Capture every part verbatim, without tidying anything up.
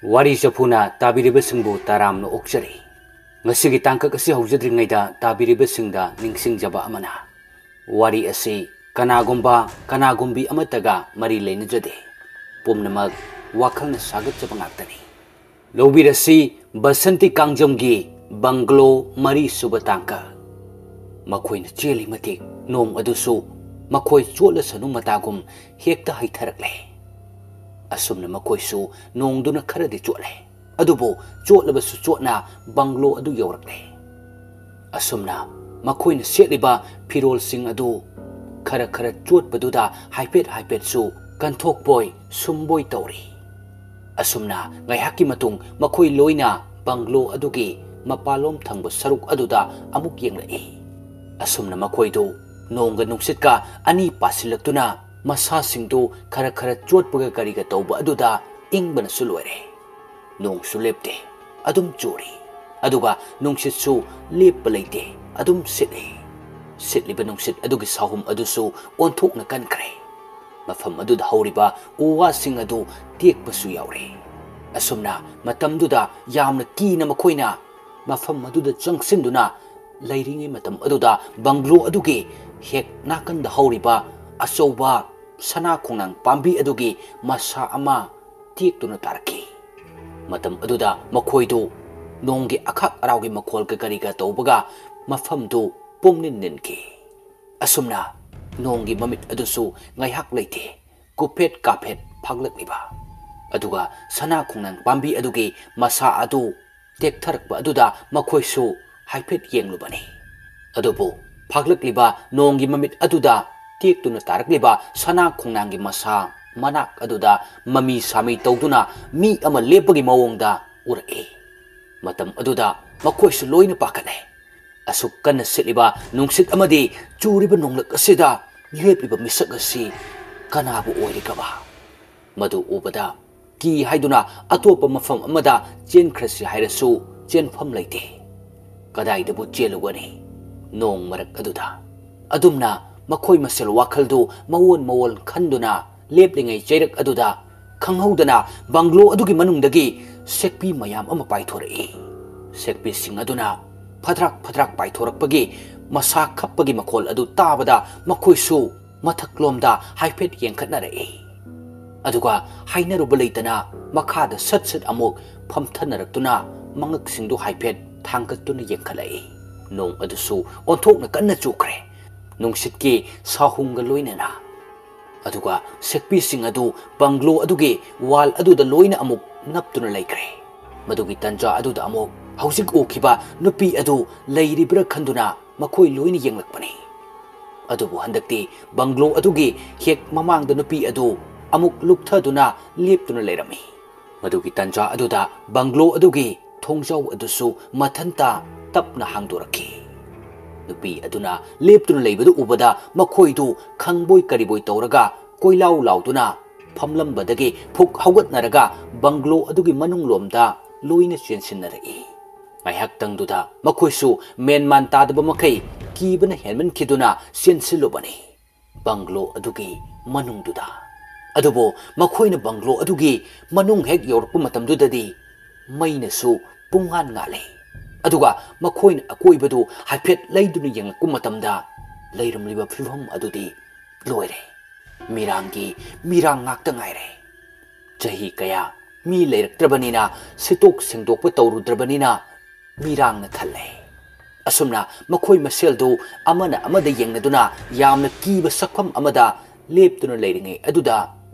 ꯋꯥꯔꯤ ꯆꯐꯨꯅ ꯇꯥꯕꯤꯔꯤꯕꯁꯤꯡꯕꯨ ꯇꯔꯥꯝꯅ ꯑꯣꯛꯆꯔꯤ꯫ ꯉꯁꯤꯒꯤ ꯇꯥꯡꯀꯛ ꯑꯁꯤ ꯍꯧꯖꯗ꯭ꯔꯤꯉꯩꯗ ꯇꯥꯕꯤꯔꯤꯕꯁꯤꯡꯗ ꯅꯤꯡꯁꯤꯡꯖꯕ ꯑꯃꯅ, ꯋꯥꯔꯤ ꯑꯁꯤ ꯀꯅꯥꯒꯨꯝꯕ ꯀꯅꯥꯒꯨꯝꯕꯤ ꯑꯃꯠꯇꯒ ꯃꯔꯤ ꯂꯩꯅꯖꯗꯦ꯫ ꯄꯨꯝꯅꯃꯛ ꯋꯥꯈꯜꯅ ꯁꯥꯒꯠꯆꯕ ꯉꯥꯛꯇꯅꯤ꯫ ꯂꯧꯕꯤꯔꯁꯤ ꯕꯁꯟꯇꯤ ꯀꯥꯡꯖꯝꯒꯤ ꯕꯪꯒ꯭ꯂꯣ ꯃꯔꯤ ꯁꯨꯕ ꯇꯥꯡꯀꯛ꯫ ꯃꯈꯣꯏꯅ ꯆꯦꯜꯂꯤ ꯃꯇꯤꯛ ꯅꯣꯡ ꯑꯗꯨꯁꯨ ꯃꯈꯣꯏ ꯆꯣꯠꯂꯁꯅꯨ ꯃꯇꯥꯒꯨꯝ ꯍꯦꯛꯇ ꯍꯩꯊꯔꯛꯂꯦ꯫ ꯑꯁꯨꯝꯅ ꯃꯈꯣꯏꯁꯨ ꯅꯣꯡꯗꯨꯅ ꯈꯔꯗꯤ ꯆꯣꯠꯂꯦ, ꯑꯗꯨꯕꯨ ꯆꯣꯠꯂꯕꯁꯨ ꯆꯣꯠꯅ ꯕꯪꯒ꯭ꯂꯣ ꯑꯗꯨ ꯌꯧꯔꯛꯂꯦ꯫ ꯑꯁꯨꯝꯅ ꯃꯈꯣꯏꯅ ꯁꯦꯠꯂꯤꯕ ꯐꯤꯔꯣꯜꯁꯤꯡ ꯑꯗꯨ ꯈꯔ ꯈꯔ ꯆꯣꯠꯄꯗꯨꯗ ꯍꯥꯏꯐꯦꯠ ꯍꯥꯏꯐꯦꯠꯁꯨ ꯀꯟꯊꯣꯛꯄꯣꯏ ꯁꯨꯝꯕꯣꯏ ꯇꯧꯔꯤ꯫ ꯑꯁꯨꯝꯅ ꯉꯥꯏꯍꯥꯛꯀꯤ ꯃꯇꯨꯡ ꯃꯈꯣꯏ ꯂꯣꯏꯅ ꯕꯪꯒ꯭ꯂꯣ ꯑꯗꯨꯒꯤ ꯃꯄꯥꯟꯂꯣꯝ ꯊꯪꯕ ꯁꯔꯨꯛ ꯑꯗꯨꯗ ꯑꯃꯨꯛ ꯌꯦꯡꯂꯛꯏ꯫ ꯑꯁꯨꯝꯅ ꯃꯈꯣꯏꯗꯨ ꯅꯣꯡꯒ ꯅꯨꯡꯁꯤꯠꯀ ꯑꯅꯤ ꯄꯥꯁꯤꯜꯂꯛꯇꯨꯅ ꯃꯁꯥꯁꯤꯡꯗꯨ ꯈꯔ ꯈꯔ ꯆꯣꯠꯄꯒ ꯀꯔꯤꯒ ꯇꯧꯕ ꯑꯗꯨꯗ ꯏꯪꯕꯅꯁꯨ ꯂꯣꯏꯔꯦ꯫ ꯅꯣꯡꯁꯨ ꯂꯦꯞꯇꯦ, ꯑꯗꯨꯝ ꯆꯨꯔꯤ꯫ ꯑꯗꯨꯒ ꯅꯨꯡꯁꯤꯠꯁꯨ ꯂꯦꯞꯄ ꯂꯩꯇꯦ, ꯑꯗꯨꯝ ꯁꯤꯠꯂꯤ꯫ ꯁꯤꯠꯂꯤꯕ ꯅꯨꯡꯁꯤꯠ ꯑꯗꯨꯒꯤ ꯁꯥꯍꯨꯝ ꯑꯗꯨꯁꯨ ꯑꯣꯟꯊꯣꯛꯅ ꯀꯟꯈ꯭ꯔꯦ꯫ ꯃꯐꯝ ꯑꯗꯨꯗ ꯍꯧꯔꯤꯕ ꯎ ꯋꯥꯁꯤꯡ ꯑꯗꯨ ꯇꯦꯛꯄꯁꯨ ꯌꯥꯎꯔꯦ꯫ ꯑꯁꯨꯝꯅ ꯃꯇꯝꯗꯨꯗ ꯌꯥꯝꯅ ꯀꯤꯅ ꯃꯈꯣꯏꯅ ꯃꯐꯝ ꯑꯗꯨꯗ ꯆꯪꯁꯤꯟꯗꯨꯅ ꯂꯩꯔꯤꯉꯩ ꯃꯇꯝ ꯑꯗꯨꯗ ꯕꯪꯒ꯭ꯂꯣ ꯑꯗꯨꯒꯤ ꯍꯦꯛ ꯅꯥꯀꯟꯗ ꯍꯧꯔꯤꯕ ꯑꯆꯧꯕ ꯁꯅꯥ ꯈꯣꯡꯅꯥꯡ ꯄꯥꯝꯕꯤ ꯑꯗꯨꯒꯤ ꯃꯁꯥ ꯑꯃ ꯇꯦꯛꯇꯨꯅ ꯇꯥꯔꯛꯈꯤ꯫ ꯃꯇꯝ ꯑꯗꯨꯗ ꯃꯈꯣꯏꯗꯨ ꯅꯣꯡꯒꯤ ꯑꯈꯥꯛ ꯑꯔꯥꯎꯒꯤ ꯃꯈꯣꯜꯒ ꯀꯔꯤꯒ ꯇꯧꯕꯒ ꯃꯐꯝꯗꯨ ꯄꯨꯝꯅꯤꯟ ꯅꯤꯟꯈꯤ꯫ ꯑꯁꯨꯝꯅ ꯅꯣꯡꯒꯤ ꯃꯃꯤꯠ ꯑꯗꯨꯁꯨ ꯉꯥꯏꯍꯥꯛ ꯂꯩꯇꯦ ꯀꯨꯞꯐꯦꯠ ꯀꯥꯐꯦꯠ ꯐꯥꯒꯠꯂꯛꯂꯤꯕ, ꯑꯗꯨꯒ ꯁꯅꯥ ꯈꯣꯡꯅꯥꯡ ꯄꯥꯝꯕꯤ ꯑꯗꯨꯒꯤ ꯃꯁꯥ ꯑꯗꯨ ꯇꯦꯛꯊꯔꯛꯄ ꯑꯗꯨꯗ ꯃꯈꯣꯏꯁꯨ ꯍꯥꯏꯐꯦꯠ ꯌꯦꯡꯂꯨꯕꯅꯤ꯫ ꯑꯗꯨꯕꯨ ꯐꯥꯒꯠꯂꯛꯂꯤꯕ ꯅꯣꯡꯒꯤ ꯃꯃꯤꯠ ꯑꯗꯨꯗ ꯇꯦꯛꯇꯨꯅ ꯇꯥꯔꯛꯂꯤꯕ ꯁꯅꯥ ꯈꯣꯡꯅꯥꯡꯒꯤ ꯃꯁꯥ ꯃꯅꯥꯛ ꯑꯗꯨꯗ ꯃꯃꯤ ꯁꯥꯃꯤ ꯇꯧꯗꯨꯅ ꯃꯤ ꯑꯃ ꯂꯦꯞꯄꯒꯤ ꯃꯑꯣꯡꯗ ꯎꯔꯛꯏ꯫ ꯃꯇꯝ ꯑꯗꯨꯗ ꯃꯈꯣꯏꯁꯨ ꯂꯣꯏꯅ ꯄꯥꯈꯠꯂꯦ꯫ ꯑꯁꯨꯛ ꯀꯟꯅ ꯁꯤꯠꯂꯤꯕ ꯅꯨꯡꯁꯤꯠ ꯑꯃꯗꯤ ꯆꯨꯔꯤꯕ ꯅꯣꯡꯂꯛ ꯑꯁꯤꯗ ꯂꯦꯞꯂꯤꯕ ꯃꯤꯁꯛ ꯑꯁꯤ ꯀꯅꯥꯕꯨ ꯑꯣꯏꯔꯤꯒꯕ? ꯃꯗꯨ ꯎꯕꯗ ꯀꯤ ꯍꯥꯏꯗꯨꯅ ꯑꯇꯣꯞꯄ ꯃꯐꯝ ꯑꯃꯗ ꯆꯦꯟꯈ꯭ꯔꯁꯤ ꯍꯥꯏꯔꯁꯨ ꯆꯦꯟꯐꯝ ꯂꯩꯇꯦ꯫ ꯀꯗꯥꯏꯗꯕꯨ ꯆꯦꯜꯂꯨꯒꯅꯤ? ꯅꯣꯡ ꯃꯔꯛ ꯑꯗꯨꯗ꯫ ꯑꯗꯨꯝꯅ ꯃꯈꯣꯏ ꯃꯁꯦꯜ ꯋꯥꯈꯜꯗꯨ ꯃꯑꯣꯟ ꯃꯑꯣꯟ ꯈꯟꯗꯨꯅ ꯂꯦꯞꯂꯤꯉꯩ ꯆꯩꯔꯛ ꯑꯗꯨꯗ ꯈꯪꯍꯧꯗꯅ ꯕꯪꯒ꯭ꯂꯣ ꯑꯗꯨꯒꯤ ꯃꯅꯨꯡꯗꯒꯤ ꯁꯦꯛꯄꯤ ꯃꯌꯥꯝ ꯑꯃ ꯄꯥꯏꯊꯣꯔꯛꯏ꯫ ꯁꯦꯛꯄꯤꯁꯤꯡ ꯑꯗꯨꯅ ꯐꯗ꯭ꯔꯥꯛ ꯐꯗ꯭ꯔꯥꯛ ꯄꯥꯏꯊꯣꯔꯛꯄꯒꯤ ꯃꯁꯥ ꯈꯞꯄꯒꯤ ꯃꯈꯣꯜ ꯑꯗꯨ ꯇꯥꯕꯗ ꯃꯈꯣꯏꯁꯨ ꯃꯊꯛꯂꯣꯝꯗ ꯍꯥꯏꯐꯦꯠ ꯌꯦꯡꯈꯠꯅꯔꯛꯏ꯫ ꯑꯗꯨꯒ ꯍꯥꯏꯅꯔꯨꯕ ꯂꯩꯇꯅ ꯃꯈꯥꯗ ꯁꯠ ꯁꯠ ꯑꯃꯨꯛ ꯐꯝꯊꯅꯔꯛꯇꯨꯅ ꯃꯉꯛꯁꯤꯡꯗꯨ ꯍꯥꯏꯐꯦꯠ ꯊꯥꯡꯒꯠꯇꯨꯅ ꯌꯦꯡꯈꯠꯂꯛꯏ꯫ ꯅꯣꯡ ꯑꯗꯨꯁꯨ ꯑꯣꯟꯊꯣꯛꯅ ꯀꯟꯅ ꯆꯨꯈ꯭ꯔꯦ, ꯅꯨꯡꯁꯤꯠꯀꯤ ꯁꯥꯍꯨꯝꯒ ꯂꯣꯏꯅꯅ꯫ ꯑꯗꯨꯒ ꯁꯦꯛꯄꯤꯁꯤꯡ ꯑꯗꯨ ꯕꯪꯒ꯭ꯂꯣ ꯑꯗꯨꯒꯤ ꯋꯥꯜ ꯑꯗꯨꯗ ꯂꯣꯏꯅ ꯑꯃꯨꯛ ꯅꯞꯇꯨꯅ ꯂꯩꯈ꯭ꯔꯦ꯫ ꯃꯗꯨꯒꯤ ꯇꯟꯖꯥ ꯑꯗꯨꯗ ꯑꯃꯨꯛ ꯍꯧꯖꯤꯛ ꯎꯈꯤꯕ ꯅꯨꯄꯤ ꯑꯗꯨ ꯂꯩꯔꯤꯕ꯭ꯔꯥ ꯈꯟꯗꯨꯅ ꯃꯈꯣꯏ ꯂꯣꯏꯅ ꯌꯦꯡꯂꯛꯄꯅꯤ꯫ ꯑꯗꯨꯕꯨ ꯍꯟꯗꯛꯇꯤ ꯕꯪꯒ꯭ꯂꯣ ꯑꯗꯨꯒꯤ ꯍꯦꯛ ꯃꯃꯥꯡꯗ ꯅꯨꯄꯤ ꯑꯗꯨ ꯑꯃꯨꯛ ꯂꯨꯞꯊꯗꯨꯅ ꯂꯦꯞꯇꯨꯅ ꯂꯩꯔꯝꯃꯤ꯫ ꯃꯗꯨꯒꯤ ꯇꯟꯖꯥ ꯑꯗꯨꯗ ꯕꯪꯒ꯭ꯂꯣ ꯑꯗꯨꯒꯤ ꯊꯣꯡꯖꯥꯎ ꯑꯗꯨꯁꯨ ꯃꯊꯟꯇ ꯇꯞꯅ ꯍꯥꯡꯗꯣꯔꯛꯈꯤ꯫ ꯅꯨꯄꯤ ꯑꯗꯨꯅ ꯂꯦꯞꯇꯨꯅ ꯂꯩꯕꯗꯨ ꯎꯕꯗ ꯃꯈꯣꯏꯗꯨ ꯈꯪꯕꯣꯏ ꯀꯔꯤꯕꯣꯏ ꯇꯧꯔꯒ ꯀꯣꯏꯂꯥꯎ ꯂꯥꯎꯗꯨꯅ ꯐꯝꯂꯝꯕꯗꯒꯤ ꯐꯨꯛ ꯍꯧꯒꯠꯅꯔꯒ ꯕꯪꯒ꯭ꯂꯣ ꯑꯗꯨꯒꯤ ꯃꯅꯨꯡꯂꯣꯝꯗ ꯂꯣꯏꯅ ꯆꯦꯟꯁꯤꯟꯅꯔꯛꯏ꯫ ꯉꯥꯏꯍꯥꯛꯇꯪꯗꯨꯗ ꯃꯈꯣꯏꯁꯨ ꯃꯦꯟꯃꯥꯟ ꯇꯥꯗꯕ ꯃꯈꯩ ꯀꯤꯕꯅ ꯍꯦꯟꯃꯟꯈꯤꯗꯨꯅ ꯆꯦꯟꯁꯤꯜꯂꯨꯕꯅꯤ ꯕꯪꯒ꯭ꯂꯣ ꯑꯗꯨꯒꯤ ꯃꯅꯨꯡꯗꯨꯗ꯫ ꯑꯗꯨꯕꯨ ꯃꯈꯣꯏꯅ ꯕꯪꯒ꯭ꯂꯣ ꯑꯗꯨꯒꯤ ꯃꯅꯨꯡ ꯍꯦꯛ ꯌꯧꯔꯛꯄ ꯃꯇꯝꯗꯨꯗꯗꯤ ꯃꯩꯅꯁꯨ ꯄꯨꯡꯉꯥꯟ ꯉꯥꯜꯂꯤ꯫ ꯑꯗꯨꯒ ꯃꯈꯣꯏꯅ ꯑꯀꯣꯏꯕꯗꯨ ꯍꯥꯏꯐꯦꯠ ꯂꯩꯗꯨꯅ ꯌꯦꯡꯂꯛꯄ ꯃꯇꯝꯗ ꯂꯩꯔꯝꯂꯤꯕ ꯐꯤꯕꯝ ꯑꯗꯨꯗꯤ ꯂꯣꯏꯔꯦ꯫ ꯃꯤꯔꯥꯡꯒꯤ ꯃꯤꯔꯥꯡ ꯉꯥꯛꯇ ꯉꯥꯏꯔꯦ꯫ ꯆꯍꯤ ꯀꯌꯥ ꯃꯤ ꯂꯩꯔꯛꯇ꯭ꯔꯕꯅꯤꯅ, ꯁꯤꯠꯇꯣꯛ ꯁꯦꯡꯗꯣꯛꯄ ꯇꯧꯔꯨꯗ꯭ꯔꯕꯅꯤꯅ ꯃꯤꯔꯥꯡꯅ ꯊꯜꯂꯦ꯫ ꯑꯁꯨꯝꯅ ꯃꯈꯣꯏ ꯃꯁꯦꯜꯗꯨ ꯑꯃꯅ ꯑꯃꯗ ꯌꯦꯡꯅꯗꯨꯅ ꯌꯥꯝꯅ ꯀꯤꯕ ꯁꯛꯐꯝ ꯑꯃꯗ ꯂꯦꯞꯇꯨꯅ ꯂꯩꯔꯤꯉꯩ ꯑꯗꯨꯗ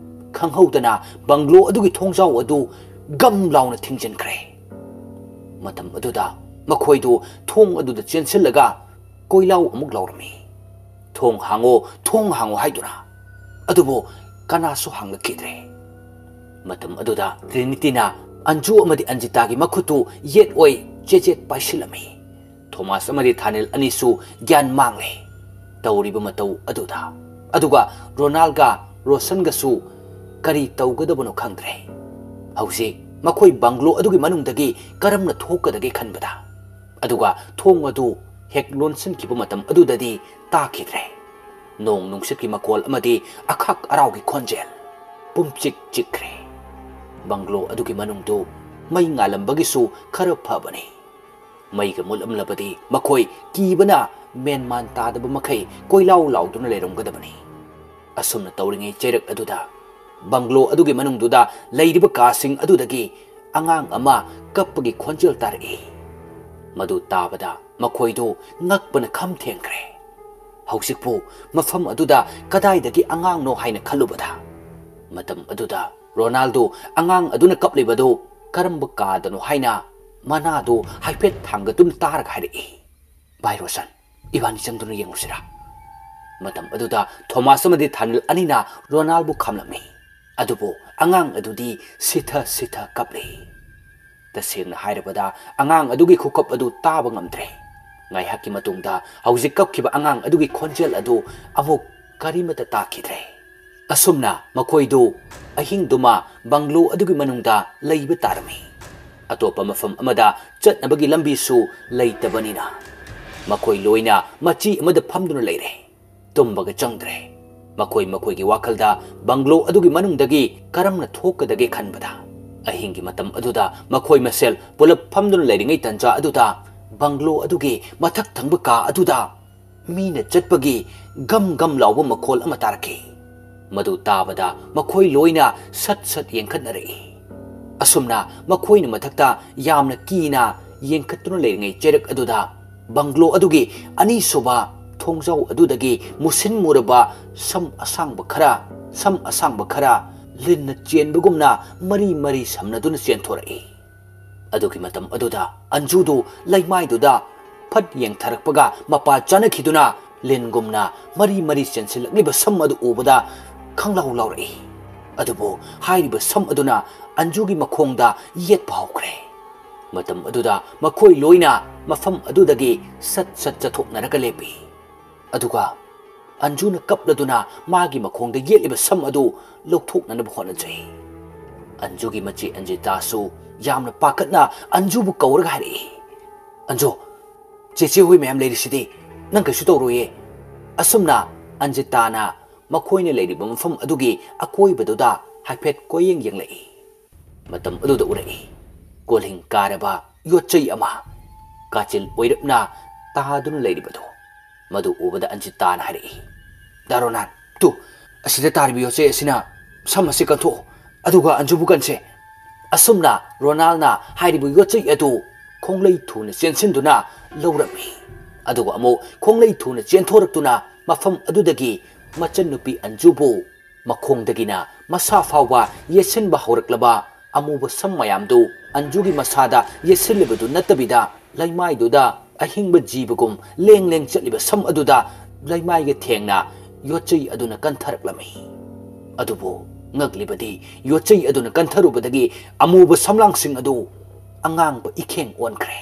ꯈꯪꯍꯧꯗꯅ ꯕꯪꯒ꯭ꯂꯣ ꯑꯗꯨꯒꯤ ꯊꯣꯡꯖꯥꯎ ꯑꯗꯨ ꯒꯝ ꯂꯥꯎꯅ ꯊꯤꯡꯖꯤꯟꯈ꯭ꯔꯦ꯫ ꯃꯇꯝ ꯑꯗꯨꯗ ꯃꯈꯣꯏꯗꯨ ꯊꯣꯡ ꯑꯗꯨꯗ ꯆꯦꯟꯁꯤꯜꯂꯒ ꯀꯣꯏꯂꯥꯎ ꯑꯃꯨꯛ ꯂꯥꯎꯔꯝꯃꯤ, "ꯊꯣꯡ ꯍꯥꯡꯉꯣ, ꯊꯣꯡ ꯍꯥꯡꯉꯣ" ꯍꯥꯏꯗꯨꯅ꯫ ꯑꯗꯨꯕꯨ ꯀꯅꯥꯁꯨ ꯍꯥꯡꯂꯛꯈꯤꯗ꯭ꯔꯦ꯫ ꯃꯇꯝ ꯑꯗꯨꯗ ꯇ꯭ꯔꯤꯅꯤꯇꯤꯅ ꯑꯟꯖꯨ ꯑꯃꯗꯤ ꯑꯟꯖꯤꯇꯥꯒꯤ ꯃꯈꯨꯠꯇꯨ ꯌꯦꯠ ꯑꯣꯏ ꯆꯦꯠ ꯆꯦꯠ ꯄꯥꯏꯁꯤꯜꯂꯝꯃꯤ꯫ ꯊꯣꯃꯥꯁ ꯑꯃꯗꯤ ꯊꯥꯅꯤꯜ ꯑꯅꯤꯁꯨ ꯒ꯭ꯌꯥꯟ ꯃꯥꯡꯂꯦ꯫ ꯇꯧꯔꯤꯕ ꯃꯇꯧ ꯑꯗꯨꯗ꯫ ꯑꯗꯨꯒ ꯔꯣꯅꯥꯜꯒ ꯔꯣꯁꯟꯒꯁꯨ ꯀꯔꯤ ꯇꯧꯒꯗꯕꯅꯣ ꯈꯪꯗ꯭ꯔꯦ꯫ ꯍꯧꯖꯤꯛ ꯃꯈꯣꯏ ꯕꯪꯒ꯭ꯂꯣ ꯑꯗꯨꯒꯤ ꯃꯅꯨꯡꯗꯒꯤ ꯀꯔꯝꯅ ꯊꯣꯛꯀꯗꯒꯦ ꯈꯟꯕꯗ꯫ ꯑꯗꯨꯒ ꯊꯣꯡ ꯑꯗꯨ ꯍꯦꯛ ꯂꯣꯟꯁꯤꯟꯈꯤꯕ ꯃꯇꯝ ꯑꯗꯨꯗꯗꯤ ꯇꯥꯈꯤꯗ꯭ꯔꯦ꯫ ꯅꯣꯡ ꯅꯨꯡꯁꯤꯠꯀꯤ ꯃꯈꯣꯜ ꯑꯃꯗꯤ ꯑꯈꯥꯛ ꯑꯔꯥꯎꯒꯤ ꯈꯣꯟꯖꯦꯜ꯫ ꯄꯨꯝꯆꯤꯛ ꯆꯤꯛꯈ꯭ꯔꯦ꯫ ꯕꯪꯒ꯭ꯂꯣ ꯑꯗꯨꯒꯤ ꯃꯅꯨꯡꯗꯨ ꯃꯩ ꯉꯥꯜꯂꯝꯕꯒꯤꯁꯨ ꯈꯔ ꯐꯕꯅꯤ꯫ ꯃꯩꯒ ꯃꯨꯠꯂꯝꯂꯕꯗꯤ ꯃꯈꯣꯏ ꯀꯤꯕꯅ ꯃꯦꯟꯃꯥꯟ ꯇꯥꯗꯕ ꯃꯈꯩ ꯀꯣꯏꯂꯥꯎ ꯂꯥꯎꯗꯨꯅ ꯂꯩꯔꯝꯒꯗꯕꯅꯤ꯫ ꯑꯁꯨꯝꯅ ꯇꯧꯔꯤꯉꯩ ꯆꯩꯔꯛ ꯑꯗꯨꯗ ꯕꯪꯒ꯭ꯂꯣ ꯑꯗꯨꯒꯤ ꯃꯅꯨꯡꯗꯨꯗ ꯂꯩꯔꯤꯕ ꯀꯥꯁꯤꯡ ꯑꯗꯨꯗꯒꯤ ꯑꯉꯥꯡ ꯑꯃ ꯀꯞꯄꯒꯤ ꯈꯣꯟꯖꯦꯜ ꯇꯥꯔꯛꯏ꯫ ꯃꯗꯨ ꯇꯥꯕꯗ ꯃꯈꯣꯏꯗꯨ ꯉꯛꯄꯅ ꯈꯝ ꯊꯦꯡꯈ꯭ꯔꯦ꯫ ꯍꯧꯖꯤꯛꯄꯨ ꯃꯐꯝ ꯑꯗꯨꯗ ꯀꯗꯥꯏꯗꯒꯤ ꯑꯉꯥꯡꯅꯣ ꯍꯥꯏꯅ ꯈꯜꯂꯨꯕꯗ, ꯃꯇꯝ ꯑꯗꯨꯗ ꯔꯣꯅꯥꯜꯗꯣ ꯑꯉꯥꯡ ꯑꯗꯨꯅ ꯀꯞꯂꯤꯕꯗꯨ ꯀꯔꯝꯕ ꯀꯥꯗꯅꯣ ꯍꯥꯏꯅ ꯃꯅꯥꯗꯨ ꯍꯥꯏꯐꯦꯠ ꯊꯥꯡꯒꯠꯇꯨꯅ ꯇꯥꯔꯒ ꯍꯥꯏꯔꯛꯏ, "ꯚꯥꯏ ꯔꯣꯁꯟ, ꯏꯕꯥꯅꯤ ꯆꯪꯗꯨꯅ ꯌꯦꯡꯉꯨꯁꯤꯔꯥ?" ꯃꯇꯝ ꯑꯗꯨꯗ ꯊꯣꯃꯥꯁ ꯑꯃꯗꯤ ꯊꯥꯅꯤꯜ ꯑꯅꯤꯅ ꯔꯣꯅꯥꯜꯕꯨ ꯈꯥꯝꯂꯝꯃꯤ꯫ ꯑꯗꯨꯕꯨ ꯑꯉꯥꯡ ꯑꯗꯨꯗꯤ ꯁꯤꯊ ꯁꯤꯊ ꯀꯞꯂꯤ꯫ ꯇꯁꯦꯡꯅ ꯍꯥꯏꯔꯕꯗ, ꯑꯉꯥꯡ ꯑꯗꯨꯒꯤ ꯈꯨꯀꯞ ꯑꯗꯨ ꯇꯥꯕ ꯉꯝꯗ꯭ꯔꯦ꯫ ꯉꯥꯏꯍꯥꯛꯀꯤ ꯃꯇꯨꯡꯗ ꯍꯧꯖꯤꯛ ꯀꯞꯈꯤꯕ ꯑꯉꯥꯡ ꯑꯗꯨꯒꯤ ꯈꯣꯟꯖꯦꯜ ꯑꯗꯨ ꯑꯃꯨꯛ ꯀꯔꯤꯃꯠꯇ ꯇꯥꯈꯤꯗ꯭ꯔꯦ꯫ ꯑꯁꯨꯝꯅ ꯃꯈꯣꯏꯗꯨ ꯑꯍꯤꯡꯗꯨꯃ ꯕꯪꯒ꯭ꯂꯣ ꯑꯗꯨꯒꯤ ꯃꯅꯨꯡꯗ ꯂꯩꯕ ꯇꯥꯔꯝꯃꯤ꯫ ꯑꯇꯣꯞꯄ ꯃꯐꯝ ꯑꯃꯗ ꯆꯠꯅꯕꯒꯤ ꯂꯝꯕꯤꯁꯨ ꯂꯩꯇꯕꯅꯤꯅ ꯃꯈꯣꯏ ꯂꯣꯏꯅ ꯃꯆꯤ ꯑꯃꯗ ꯐꯝꯗꯨꯅ ꯂꯩꯔꯦ꯫ ꯇꯨꯝꯕꯒ ꯆꯪꯗ꯭ꯔꯦ꯫ ꯃꯈꯣꯏ ꯃꯈꯣꯏꯒꯤ ꯋꯥꯈꯜꯗ ꯕꯪꯒ꯭ꯂꯣ ꯑꯗꯨꯒꯤ ꯃꯅꯨꯡꯗꯒꯤ ꯀꯔꯝꯅ ꯊꯣꯛꯀꯗꯒꯦ ꯈꯟꯕꯗ, ꯑꯍꯤꯡꯒꯤ ꯃꯇꯝ ꯑꯗꯨꯗ ꯃꯈꯣꯏ ꯃꯁꯦꯜ ꯄꯨꯂꯞ ꯐꯝꯗꯨꯅ ꯂꯩꯔꯤꯉꯩ ꯇꯟꯖꯥ ꯑꯗꯨꯗ ꯕꯪꯒ꯭ꯂꯣ ꯑꯗꯨꯒꯤ ꯃꯊꯛ ꯊꯪꯕ ꯀꯥ ꯑꯗꯨꯗ ꯃꯤꯅ ꯆꯠꯄꯒꯤ ꯒꯝ ꯒꯝ ꯂꯥꯎꯕ ꯃꯈꯣꯜ ꯑꯃ ꯇꯥꯔꯛꯈꯤ꯫ ꯃꯗꯨ ꯇꯥꯕꯗ ꯃꯈꯣꯏ ꯂꯣꯏꯅ ꯁꯠ ꯁꯠ ꯌꯦꯡꯈꯠꯅꯔꯛꯏ꯫ ꯑꯁꯨꯝꯅ ꯃꯈꯣꯏꯅ ꯃꯊꯛꯇ ꯌꯥꯝꯅ ꯀꯤꯅ ꯌꯦꯡꯈꯠꯇꯨꯅ ꯂꯩꯔꯤꯉꯩ ꯆꯩꯔꯛ ꯑꯗꯨꯗ ꯕꯪꯒ꯭ꯂꯣ ꯑꯗꯨꯒꯤ ꯑꯅꯤꯁꯨꯕ ꯊꯣꯡꯖꯥꯎ ꯑꯗꯨꯗꯒꯤ ꯃꯨꯁꯤꯟ ꯃꯨꯔꯕ ꯁꯝ ꯑꯁꯥꯡꯕ ꯈꯔ, ꯁꯝ ꯑꯁꯥꯡꯕ ꯈꯔ ꯂꯤꯟꯅ ꯆꯦꯟꯕꯒꯨꯝꯅ ꯃꯔꯤ ꯃꯔꯤ ꯁꯝꯅꯗꯨꯅ ꯆꯦꯟꯊꯣꯔꯛꯏ꯫ ꯑꯗꯨꯒꯤ ꯃꯇꯝ ꯑꯗꯨꯗ ꯑꯟꯖꯨꯗꯨ ꯂꯩꯃꯥꯏꯗꯨꯗ ꯐꯠ ꯌꯦꯡꯊꯔꯛꯄꯒ ꯃꯄꯥ ꯆꯥꯅꯈꯤꯗꯨꯅ ꯂꯤꯟꯒꯨꯝꯅ ꯃꯔꯤ ꯃꯔꯤ ꯆꯦꯟꯁꯤꯜꯂꯛꯂꯤꯕ ꯁꯝ ꯑꯗꯨ ꯎꯕꯗ ꯈꯪꯂꯥꯎ ꯂꯥꯎꯔꯛꯏ꯫ ꯑꯗꯨꯕꯨ ꯍꯥꯏꯔꯤꯕ ꯁꯝ ꯑꯗꯨꯅ ꯑꯟꯖꯨꯒꯤ ꯃꯈꯣꯡꯗ ꯌꯦꯠꯄ ꯍꯧꯈ꯭ꯔꯦ꯫ ꯃꯇꯝ ꯑꯗꯨꯗ ꯃꯈꯣꯏ ꯂꯣꯏꯅ ꯃꯐꯝ ꯑꯗꯨꯗꯒꯤ ꯁꯠ ꯁꯠ ꯆꯠꯊꯣꯛꯅꯔꯒ ꯂꯦꯞꯄꯤ꯫ ꯑꯗꯨꯒ ꯑꯟꯖꯨꯅ ꯀꯞꯂꯗꯨꯅ ꯃꯥꯒꯤ ꯃꯈꯣꯡꯗ ꯌꯦꯠꯂꯤꯕ ꯁꯝ ꯑꯗꯨ ꯂꯧꯊꯣꯛꯅꯅꯕ ꯍꯣꯠꯅꯖꯩ꯫ ꯑꯟꯖꯨꯒꯤ ꯃꯆꯦ ꯑꯟꯖꯤꯇꯥꯁꯨ ꯌꯥꯝꯅ ꯄꯥꯈꯠꯅ ꯑꯟꯖꯨꯕꯨ ꯀꯧꯔꯒ ꯍꯥꯏꯔꯛꯏ, "ꯑꯟꯖꯨ, ꯆꯦꯆꯦ ꯍꯣꯏ ꯃꯌꯥꯝ ꯂꯩꯔꯤꯁꯤꯗꯤ, ꯅꯪ ꯀꯩꯁꯨ ꯇꯧꯔꯣꯏꯌꯦ꯫" ꯑꯁꯨꯝꯅ ꯑꯟꯖꯤꯇꯥꯅ ꯃꯈꯣꯏꯅ ꯂꯩꯔꯤꯕ ꯃꯐꯝ ꯑꯗꯨꯒꯤ ꯑꯀꯣꯏꯕꯗꯨꯗ ꯍꯥꯏꯐꯦꯠ ꯀꯣꯏꯌꯦꯡ ꯌꯦꯡꯂꯛꯏ꯫ ꯃꯇꯝ ꯑꯗꯨꯗ ꯎꯔꯛꯏ, ꯀꯣꯜꯍꯤꯡ ꯀꯥꯔꯕ ꯌꯣꯠꯆꯩ ꯑꯃ ꯀꯥꯆꯤꯜ ꯑꯣꯏꯔꯞꯅ ꯇꯥꯗꯨꯅ ꯂꯩꯔꯤꯕꯗꯨ꯫ ꯃꯗꯨ ꯎꯕꯗ ꯑꯟꯖꯤꯇꯥꯅ ꯍꯥꯏꯔꯛꯏ, "ꯗꯥ ꯔꯣꯅꯥꯟ, ꯇꯨ, ꯑꯁꯤꯗ ꯇꯥꯔꯤꯕ ꯌꯣꯠꯆꯩ ꯑꯁꯤꯅ ꯁꯝ ꯑꯁꯤ ꯀꯟꯊꯣꯛꯑꯣ, ꯑꯗꯨꯒ ꯑꯟꯖꯨꯕꯨ ꯀꯟꯁꯦ꯫ ꯑꯁꯨꯝꯅ ꯔꯣꯅꯥꯜꯅ ꯍꯥꯏꯔꯤꯕ ꯌꯣꯠꯆꯩ ꯑꯗꯨ ꯈꯣꯡꯂꯩ ꯊꯨꯅ ꯆꯦꯟꯁꯤꯟꯗꯨꯅ ꯂꯧꯔꯝꯃꯤ꯫ ꯑꯗꯨꯒ ꯑꯃꯨꯛ ꯈꯣꯡꯂꯩ ꯊꯨꯅ ꯆꯦꯟꯊꯣꯔꯛꯇꯨꯅ ꯃꯐꯝ ꯑꯗꯨꯗꯒꯤ ꯃꯆꯟꯅꯨꯄꯤ ꯑꯟꯖꯨꯕꯨ ꯃꯈꯣꯡꯗꯒꯤꯅ ꯃꯁꯥ ꯐꯥꯎꯕ ꯌꯦꯠꯁꯤꯟꯕ ꯍꯧꯔꯛꯂꯕ ꯑꯃꯨꯕ ꯁꯝ ꯃꯌꯥꯝꯗꯨ ꯑꯟꯖꯨꯒꯤ ꯃꯁꯥꯗ ꯌꯦꯠꯁꯤꯜꯂꯤꯕꯗꯨ ꯅꯠꯇꯕꯤꯗ, ꯂꯩꯃꯥꯏꯗꯨꯗ ꯑꯍꯤꯡꯕ ꯖꯤꯕꯒꯨꯝ ꯂꯦꯡ ꯂꯦꯡ ꯆꯠꯂꯤꯕ ꯁꯝ ꯑꯗꯨꯗ ꯂꯩꯃꯥꯏꯒ ꯊꯦꯡꯅ ꯌꯣꯠꯆꯩ ꯑꯗꯨꯅ ꯀꯟꯊꯔꯛꯂꯝꯃꯤ꯫ ꯑꯗꯨꯕꯨ ꯉꯛꯂꯤꯕꯗꯤ, ꯌꯣꯠꯆꯩ ꯑꯗꯨꯅ ꯀꯟꯊꯔꯨꯕꯗꯒꯤ ꯑꯃꯨꯕ ꯁꯝꯂꯥꯡꯁꯤꯡ ꯑꯗꯨ ꯑꯉꯥꯡꯕ ꯏꯈꯦꯡ ꯑꯣꯟꯈ꯭ꯔꯦ꯫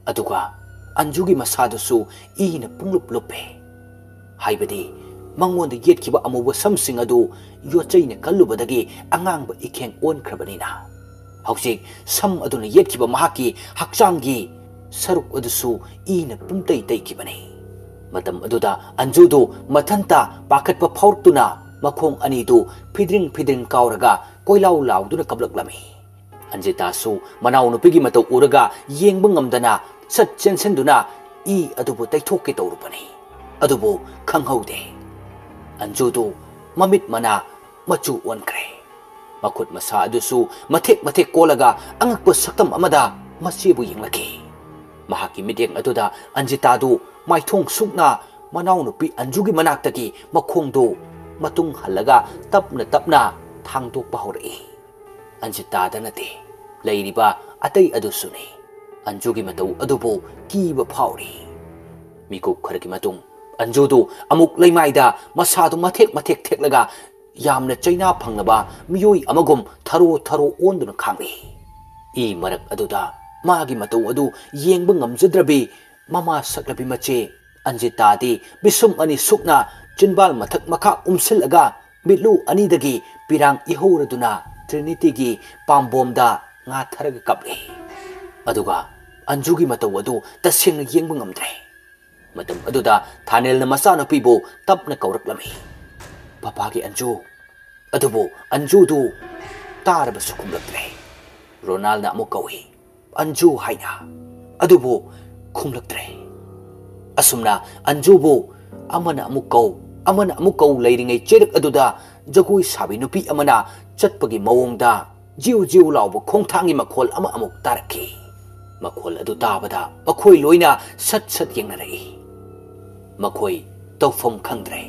ꯑꯗꯨꯒ ꯑꯟꯖꯨꯒꯤ ꯃꯁꯥꯗꯨꯁꯨ ꯏꯅ ꯄꯨꯡꯂꯨꯞ ꯂꯨꯞꯄꯦ꯫ ꯍꯥꯏꯕꯗꯤ, ꯃꯉꯣꯟꯗ ꯌꯦꯠꯈꯤꯕ ꯑꯃꯨꯕ ꯁꯝꯁꯤꯡ ꯑꯗꯨ ꯌꯣꯠꯆꯩꯅ ꯀꯜꯂꯨꯕꯗꯒꯤ ꯑꯉꯥꯡꯕ ꯏꯈꯦꯡ ꯑꯣꯟꯈ꯭ꯔꯕꯅꯤꯅ, ꯍꯧꯖꯤꯛ ꯁꯝ ꯑꯗꯨꯅ ꯌꯦꯠꯈꯤꯕ ꯃꯍꯥꯛꯀꯤ ꯍꯛꯆꯥꯡꯒꯤ ꯁꯔꯨꯛ ꯑꯗꯨꯁꯨ ꯏꯅ ꯄꯨꯝꯇꯩ ꯇꯩꯈꯤꯕꯅꯤ꯫ ꯃꯇꯝ ꯑꯗꯨꯗ ꯑꯟꯖꯨꯗꯨ ꯃꯊꯟꯇ ꯄꯥꯈꯠꯄ ꯐꯥꯎꯔꯛꯇꯨꯅ ꯃꯈꯣꯡ ꯑꯅꯤꯗꯨ ꯐꯤꯗ꯭ꯔꯤꯡ ꯐꯤꯗ꯭ꯔꯤꯡ ꯀꯥꯎꯔꯒ ꯀꯣꯏꯂꯥꯎ ꯂꯥꯎꯗꯨꯅ ꯀꯞꯂꯛꯂꯝꯃꯤ꯫ ꯑꯟꯖꯤꯇꯥꯁꯨ ꯃꯅꯥꯎꯅꯨꯄꯤꯒꯤ ꯃꯇꯧ ꯎꯔꯒ ꯌꯦꯡꯕ ꯉꯝꯗꯅ ꯁꯠ ꯆꯦꯟꯁꯤꯟꯗꯨꯅ ꯏ ꯑꯗꯨꯕꯨ ꯇꯩꯊꯣꯛꯀꯦ ꯇꯧꯔꯨꯕꯅꯤ꯫ ꯑꯗꯨꯕꯨ ꯈꯪꯍꯧꯗꯦ, ꯑꯟꯖꯨꯗꯨ ꯃꯃꯤꯠ ꯃꯅꯥ ꯃꯆꯨ ꯑꯣꯟꯈ꯭ꯔꯦ꯫ ꯃꯈꯨꯠ ꯃꯁꯥ ꯑꯗꯨꯁꯨ ꯃꯊꯦꯛ ꯃꯊꯦꯛ ꯀꯣꯜꯂꯒ ꯑꯉꯛꯄ ꯁꯛꯇꯝ ꯑꯃꯗ ꯃꯆꯦꯕꯨ ꯌꯦꯡꯂꯛꯈꯤ꯫ ꯃꯍꯥꯛꯀꯤ ꯃꯤꯠꯌꯦꯡ ꯑꯗꯨꯗ ꯑꯟꯖꯤꯇꯥꯗꯨ ꯃꯥꯏꯊꯣꯡ ꯁꯨꯛꯅ ꯃꯅꯥꯎꯅꯨꯄꯤ ꯑꯟꯖꯨꯒꯤ ꯃꯅꯥꯛꯇꯒꯤ ꯃꯈꯣꯡꯗꯨ ꯃꯇꯨꯡ ꯍꯜꯂꯒ ꯇꯞꯅ ꯇꯞꯅ ꯊꯥꯡꯗꯣꯛꯄ ꯍꯧꯔꯛꯏ꯫ ꯑꯟꯖꯤꯇꯥꯗ ꯅꯠꯇꯦ, ꯂꯩꯔꯤꯕ ꯑꯇꯩ ꯑꯗꯨꯁꯨꯅꯤ꯫ ꯑꯟꯖꯨꯒꯤ ꯃꯇꯧ ꯑꯗꯨꯕꯨ ꯀꯤꯕ ꯐꯥꯎꯔꯤ꯫ ꯃꯤꯀꯨꯞ ꯈꯔꯒꯤ ꯃꯇꯨꯡ ꯑꯟꯖꯨꯗꯨ ꯑꯃꯨꯛ ꯂꯩꯃꯥꯏꯗ ꯃꯁꯥꯗꯨ ꯃꯊꯦꯛ ꯃꯊꯦꯛ ꯊꯦꯛꯂꯒ ꯌꯥꯝꯅ ꯆꯩꯅꯥ ꯐꯪꯂꯕ ꯃꯤꯑꯣꯏ ꯑꯃꯒꯨꯝ ꯊꯔꯣ ꯊꯔꯣ ꯑꯣꯟꯗꯨꯅ ꯈꯥꯡꯂꯤ꯫ ꯏ ꯃꯔꯛ ꯑꯗꯨꯗ ꯃꯥꯒꯤ ꯃꯇꯧ ꯑꯗꯨ ꯌꯦꯡꯕ ꯉꯝꯖꯗ꯭ꯔꯕꯤ ꯃꯃꯥ ꯁꯛꯂꯕꯤ ꯃꯆꯦ ꯑꯟꯖꯤꯇꯥꯗꯤ ꯄꯤꯁꯨꯝ ꯑꯅꯤ ꯁꯨꯛꯅ ꯆꯤꯟꯕꯥꯜ ꯃꯊꯛ ꯃꯈꯥ ꯎꯝꯁꯤꯜꯂꯒ ꯃꯤꯠꯂꯨ ꯑꯅꯤꯗꯒꯤ ꯄꯤꯔꯥꯡ ꯏꯍꯧꯔꯗꯨꯅ ꯇ꯭ꯔꯤꯅꯤꯇꯤꯒꯤ ꯄꯥꯝꯕꯣꯝꯗ ꯉꯥꯊꯔꯒ ꯀꯞꯂꯤ꯫ ꯑꯗꯨꯒ ꯑꯟꯖꯨꯒꯤ ꯃꯇꯧ ꯑꯗꯨ ꯇꯁꯦꯡꯅ ꯌꯦꯡꯕ ꯉꯝꯗ꯭ꯔꯦ꯫ ꯃꯇꯝ ꯑꯗꯨꯗ ꯊꯥꯅꯦꯜꯅ ꯃꯆꯥꯅꯨꯄꯤꯕꯨ ꯇꯞꯅ ꯀꯧꯔꯛꯂꯝꯃꯤ꯫ "ꯄꯄꯥꯒꯤ ꯑꯟꯖꯨ?" ꯑꯗꯨꯕꯨ ꯑꯟꯖꯨꯗꯨ ꯇꯥꯔꯕꯁꯨ ꯈꯨꯝꯂꯛꯇ꯭ꯔꯦ꯫ ꯔꯣꯅꯥꯜꯅ ꯑꯃꯨꯛ ꯀꯧꯏ, "ꯑꯟꯖꯨ" ꯍꯥꯏꯅ꯫ ꯑꯗꯨꯕꯨ ꯈꯨꯝꯂꯛꯇ꯭ꯔꯦ꯫ ꯑꯁꯨꯝꯅ ꯑꯟꯖꯨꯕꯨ ꯑꯃꯅ ꯑꯃꯨꯛ ꯀꯧ, ꯑꯃꯅ ꯑꯃꯨꯛ ꯀꯧ ꯂꯩꯔꯤꯉꯩ ꯆꯩꯔꯛ ꯑꯗꯨꯗ ꯖꯒꯣꯏ ꯁꯥꯕꯤ ꯅꯨꯄꯤ ꯑꯃꯅ ꯆꯠꯄꯒꯤ ꯃꯑꯣꯡꯗ ꯖꯤꯎ ꯖꯤꯎ ꯂꯥꯎꯕ ꯈꯣꯡꯊꯥꯡꯒꯤ ꯃꯈꯣꯜ ꯑꯃ ꯑꯃꯨꯛ ꯇꯥꯔꯛꯈꯤ꯫ ꯃꯈꯣꯜ ꯑꯗꯨ ꯇꯥꯕꯗ ꯃꯈꯣꯏ ꯂꯣꯏꯅ ꯁꯠ ꯁꯠ ꯌꯦꯡꯅꯔꯛꯏ꯫ ꯃꯈꯣꯏ ꯇꯧꯐꯝ ꯈꯪꯗ꯭ꯔꯦ꯫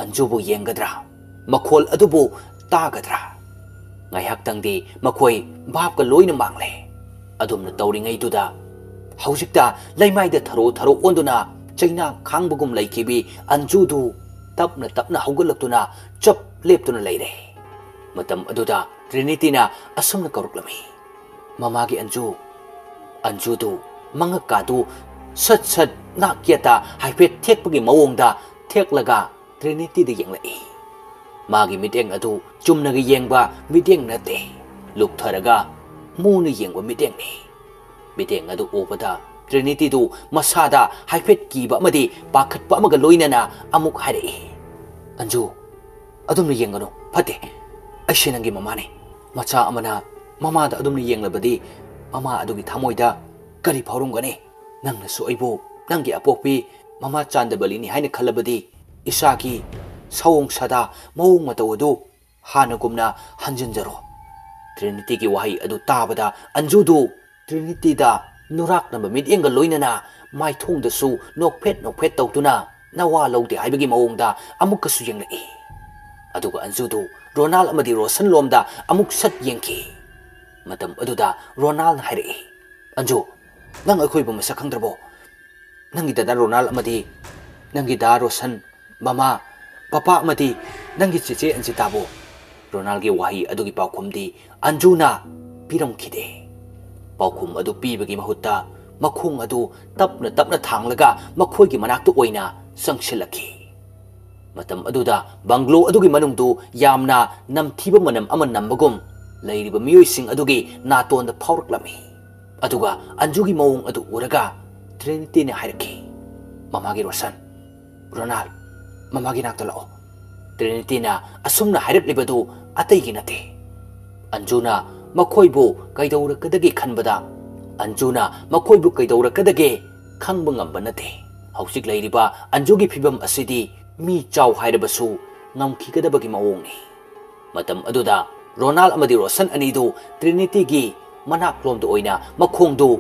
ꯑꯟꯖꯨꯕꯨ ꯌꯦꯡꯒꯗ꯭ꯔꯥ? ꯃꯈꯣꯜ ꯑꯗꯨꯕꯨ ꯇꯥꯒꯗ꯭ꯔꯥ? ꯉꯥꯏꯍꯥꯛꯇꯪꯗꯤ ꯃꯈꯣꯏ ꯚꯥꯞꯀ ꯂꯣꯏꯅ ꯃꯥꯡꯂꯦ꯫ ꯑꯗꯨꯝꯅ ꯇꯧꯔꯤꯉꯩꯗꯨꯗ ꯍꯧꯖꯤꯛꯇ ꯂꯩꯃꯥꯏꯗ ꯊꯔꯣ ꯊꯔꯣ ꯑꯣꯟꯗꯨꯅ ꯆꯩꯅꯥ ꯈꯥꯡꯕꯒꯨꯝ ꯂꯩꯈꯤꯕꯤ ꯑꯟꯖꯨꯗꯨ ꯇꯞꯅ ꯇꯞꯅ ꯍꯧꯒꯠꯂꯛꯇꯨꯅ ꯆꯞ ꯂꯦꯞꯇꯨꯅ ꯂꯩꯔꯦ꯫ ꯃꯇꯝ ꯑꯗꯨꯗ ꯇ꯭ꯔꯤꯅꯤꯇꯤꯅ ꯑꯁꯨꯝꯅ ꯀꯧꯔꯛꯂꯝꯃꯤ, "ꯃꯃꯥꯒꯤ ꯑꯟꯖꯨ!" ꯑꯟꯖꯨꯗꯨ ꯃꯉꯛꯀꯥꯗꯨ ꯁꯠ ꯁꯠ ꯅꯥꯛ ꯌꯦꯠꯇ ꯍꯥꯏꯐꯦꯠ ꯊꯦꯛꯄꯒꯤ ꯃꯑꯣꯡꯗ ꯊꯦꯛꯂꯒ ꯇ꯭ꯔꯤꯅꯤꯇꯤꯗ ꯌꯦꯡꯂꯛꯏ꯫ ꯃꯥꯒꯤ ꯃꯤꯠꯌꯦꯡ ꯑꯗꯨ ꯆꯨꯝꯅꯒ ꯌꯦꯡꯕ ꯃꯤꯠꯌꯦꯡ ꯅꯠꯇꯦ, ꯂꯨꯞꯊꯔꯒ ꯃꯨꯅ ꯌꯦꯡꯕ ꯃꯤꯠꯌꯦꯡꯅꯤ꯫ ꯃꯤꯠꯌꯦꯡ ꯑꯗꯨ ꯎꯕꯗ ꯇ꯭ꯔꯤꯅꯤꯇꯤꯗꯨ ꯃꯁꯥꯗ ꯍꯥꯏꯐꯦꯠ ꯀꯤꯕ ꯑꯃꯗꯤ ꯄꯥꯈꯠꯄ ꯑꯃꯒ ꯂꯣꯏꯅꯅ ꯑꯃꯨꯛ ꯍꯥꯏꯔꯛꯏ, "ꯑꯟꯖꯨ, ꯑꯗꯨꯝꯅ ꯌꯦꯡꯒꯅꯨ, ꯐꯠꯇꯦ꯫ ꯑꯩꯁꯦ ꯅꯪꯒꯤ ꯃꯃꯥꯅꯤ꯫ ꯃꯆꯥ ꯑꯃꯅ ꯃꯃꯥꯗ ꯑꯗꯨꯝꯅ ꯌꯦꯡꯂꯕꯗꯤ ꯃꯃꯥ ꯑꯗꯨꯒꯤ ꯊꯃꯣꯏꯗ ꯀꯔꯤ ꯐꯥꯎꯔꯝꯒꯅꯤ? ꯅꯪꯅꯁꯨ ꯑꯩꯕꯨ ꯅꯪꯒꯤ ꯑꯄꯣꯛꯄꯤ ꯃꯃꯥ ꯆꯥꯟꯗꯕꯂꯤꯅꯤ ꯍꯥꯏꯅ ꯈꯜꯂꯕꯗꯤ ꯏꯆꯥꯒꯤ ꯁꯑꯣꯡ ꯁꯥꯗꯥ ꯃꯑꯣꯡ ꯃꯇꯧ ꯑꯗꯨ ꯍꯥꯟꯅꯒꯨꯝꯅ ꯍꯟꯖꯤꯟꯖꯔꯣ꯫" ꯇ꯭ꯔꯤꯅꯤꯇꯤꯒꯤ ꯋꯥꯍꯩ ꯑꯗꯨ ꯇꯥꯕꯗ ꯑꯟꯖꯨꯗꯨ ꯇ꯭ꯔꯤꯅꯤꯇꯤꯗ ꯅꯨꯔꯥꯛꯅꯕ ꯃꯤꯠꯌꯦꯡꯒ ꯂꯣꯏꯅꯅ ꯃꯥꯏꯊꯣꯡꯗꯁꯨ ꯅꯣꯛꯐꯦꯠ ꯅꯣꯛꯐꯦꯠ ꯇꯧꯗꯨꯅ ꯅꯋꯥ ꯂꯧꯗꯦ ꯍꯥꯏꯕꯒꯤ ꯃꯑꯣꯡꯗ ꯑꯃꯨꯛꯀꯁꯨ ꯌꯦꯡꯂꯛꯏ꯫ ꯑꯗꯨꯒ ꯑꯟꯖꯨꯗꯨ ꯔꯣꯅꯥꯜ ꯑꯃꯗꯤ ꯔꯣꯁꯟ ꯂꯣꯝꯗ ꯑꯃꯨꯛ ꯁꯠ ꯌꯦꯡꯈꯤ꯫ ꯃꯇꯝ ꯑꯗꯨꯗ ꯔꯣꯅꯥꯜꯅ ꯍꯥꯏꯔꯛꯏ, "ꯑꯟꯖꯨ, ꯅꯪ ꯑꯩꯈꯣꯏꯕꯨ ꯃꯁꯛ ꯈꯪꯗ꯭ꯔꯕꯣ? ꯅꯪꯒꯤ ꯗꯗꯥ ꯔꯣꯅꯥꯜ ꯑꯃꯗꯤ ꯅꯪꯒꯤ ꯗꯥ ꯔꯣꯁꯟ, ꯃꯃꯥ, ꯄꯄꯥ ꯑꯃꯗꯤ ꯅꯪꯒꯤ ꯆꯦꯆꯦ ꯑꯟꯖꯤꯇꯥꯕꯨ?" ꯔꯣꯅꯥꯜꯒꯤ ꯋꯥꯍꯩ ꯑꯗꯨꯒꯤ ꯄꯥꯎꯈꯨꯝꯗꯤ ꯑꯟꯖꯨꯅ ꯄꯤꯔꯝꯈꯤꯗꯦ꯫ ꯄꯥꯎꯈꯨꯝ ꯑꯗꯨ ꯄꯤꯕꯒꯤ ꯃꯍꯨꯠꯇ ꯃꯈꯣꯡ ꯑꯗꯨ ꯇꯞꯅ ꯇꯞꯅ ꯊꯥꯡꯂꯒ ꯃꯈꯣꯏꯒꯤ ꯃꯅꯥꯛꯇ ꯑꯣꯏꯅ ꯆꯪꯁꯤꯜꯂꯛꯈꯤ꯫ ꯃꯇꯝ ꯑꯗꯨꯗ ꯕꯪꯒ꯭ꯂꯣ ꯑꯗꯨꯒꯤ ꯃꯅꯨꯡꯗꯨ ꯌꯥꯝꯅ ꯅꯝꯊꯤꯕ ꯃꯅꯝ ꯑꯃ ꯅꯝꯕꯒꯨꯝ ꯂꯩꯔꯤꯕ ꯃꯤꯑꯣꯏꯁꯤꯡ ꯑꯗꯨꯒꯤ ꯅꯥꯇꯣꯟꯗ ꯐꯥꯎꯔꯛꯂꯝꯃꯤ꯫ ꯑꯗꯨꯒ ꯑꯟꯖꯨꯒꯤ ꯃꯑꯣꯡ ꯑꯗꯨ ꯎꯔꯒ ꯇ꯭ꯔꯤꯅꯤꯇꯤꯅ ꯍꯥꯏꯔꯛꯈꯤ, "ꯃꯃꯥꯒꯤ ꯔꯣꯁꯟ, ꯔꯣꯅꯥꯜ, ꯃꯃꯥꯒꯤ ꯅꯥꯛꯇ ꯂꯥꯛꯑꯣ꯫ ꯇ꯭ꯔꯤꯅꯤꯇꯤꯅ ꯑꯁꯨꯝꯅ ꯍꯥꯏꯔꯛꯂꯤꯕꯗꯨ ꯑꯇꯩꯒꯤ ꯅꯠꯇꯦ꯫ ꯑꯟꯖꯨꯅ ꯃꯈꯣꯏꯕꯨ ꯀꯩꯗꯧꯔꯛꯀꯗꯒꯦ ꯈꯟꯕꯗ, ꯑꯟꯖꯨꯅ ꯃꯈꯣꯏꯕꯨ ꯀꯩꯗꯧꯔꯛꯀꯗꯒꯦ ꯈꯪꯕ ꯉꯝꯕ ꯅꯠꯇꯦ꯫ ꯍꯧꯖꯤꯛ ꯂꯩꯔꯤꯕ ꯑꯟꯖꯨꯒꯤ ꯐꯤꯕꯝ ꯑꯁꯤꯗꯤ ꯃꯤ ꯆꯥꯎ ꯍꯥꯏꯔꯕꯁꯨ ꯉꯝꯈꯤꯒꯗꯕꯒꯤ ꯃꯑꯣꯡꯅꯤ꯫ ꯃꯇꯝ ꯑꯗꯨꯗ ꯔꯣꯅꯥꯜ ꯑꯃꯗꯤ ꯔꯣꯁꯟ ꯑꯅꯤꯗꯨ ꯇ꯭ꯔꯤꯅꯤꯇꯤꯒꯤ ꯃꯅꯥꯛꯂꯣꯝꯗ ꯑꯣꯏꯅ ꯃꯈꯣꯡꯗꯨ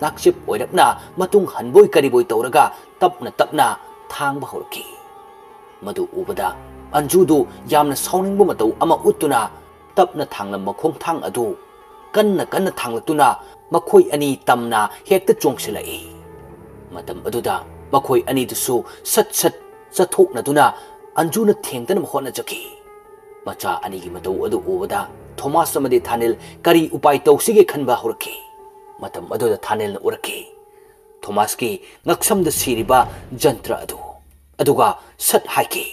ꯂꯥꯛꯆꯤꯞ ꯑꯣꯏꯔꯞꯅ ꯃꯇꯨꯡ ꯍꯟꯕꯣꯏ ꯀꯔꯤꯕꯣꯏ ꯇꯧꯔꯒ ꯇꯞꯅ ꯇꯞꯅ ꯊꯥꯡꯕ ꯍꯧꯔꯛꯈꯤ꯫ ꯃꯗꯨ ꯎꯕꯗ ꯑꯟꯖꯨꯗꯨ ꯌꯥꯝꯅ ꯁꯥꯎꯅꯤꯡꯕ ꯃꯇꯧ ꯑꯃ ꯎꯠꯇꯨꯅ ꯇꯞꯅ ꯊꯥꯡꯂꯝꯕ ꯈꯣꯡꯊꯥꯡ ꯑꯗꯨ ꯀꯟꯅ ꯀꯟꯅ ꯊꯥꯡꯂꯛꯇꯨꯅ ꯃꯈꯣꯏ ꯑꯅꯤ ꯇꯝꯅ ꯍꯦꯛꯇ ꯆꯣꯡꯁꯤꯜꯂꯛꯏ꯫ ꯃꯇꯝ ꯑꯗꯨꯗ ꯃꯈꯣꯏ ꯑꯅꯤꯗꯨꯁꯨ ꯁꯠ ꯁꯠ ꯆꯠꯊꯣꯛꯅꯗꯨꯅ ꯑꯟꯖꯨꯅ ꯊꯦꯡꯗꯅꯕ ꯍꯣꯠꯅꯖꯈꯤ꯫ ꯃꯆꯥ ꯑꯅꯤꯒꯤ ꯃꯇꯧ ꯑꯗꯨ ꯎꯕꯗ ꯊꯣꯃꯥꯁ ꯑꯃꯗꯤ ꯊꯥꯅꯤꯜ ꯀꯔꯤ ꯎꯄꯥꯏ ꯇꯧꯁꯤꯒꯦ ꯈꯟꯕ ꯍꯧꯔꯛꯈꯤ꯫ ꯃꯇꯝ ꯑꯗꯨꯗ ꯊꯥꯅꯤꯜꯅ ꯎꯔꯛꯈꯤ ꯊꯣꯃꯥꯁꯀꯤ ꯉꯛꯁꯝꯗ ꯁꯤꯔꯤꯕ ꯖꯟꯇ꯭ꯔ ꯑꯗꯨ꯫ ꯑꯗꯨꯒ ꯁꯠ ꯍꯥꯏꯈꯤ,